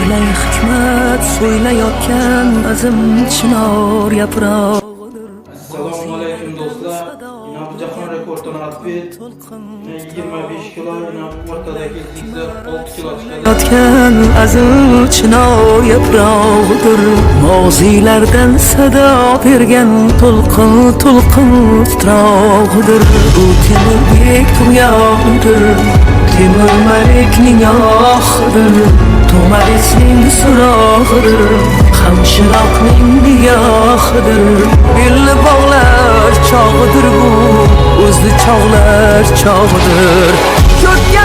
So'ylay hikmat so'ylayotgan azim chinor yaprog'idir. Assalomu alaykum, do'stlar. Yine bu jahon rekordini ответ. Yine 25 kilo, yine o'rtadagi zigzag 6 kilo chiqadi. Yotgan azim chinor yaprog'idir. Moziylardan sado bergan to'lqin to'lqin titrog'idir. Bu Temurbek tug'yonidir, Temur Malikning ohidir, To'marisning so'rog'idir, Hamshiroqning nigohidir. Belni bog'lar chog'idir bu, o'zni chog'lar chog'idir. Ko'kka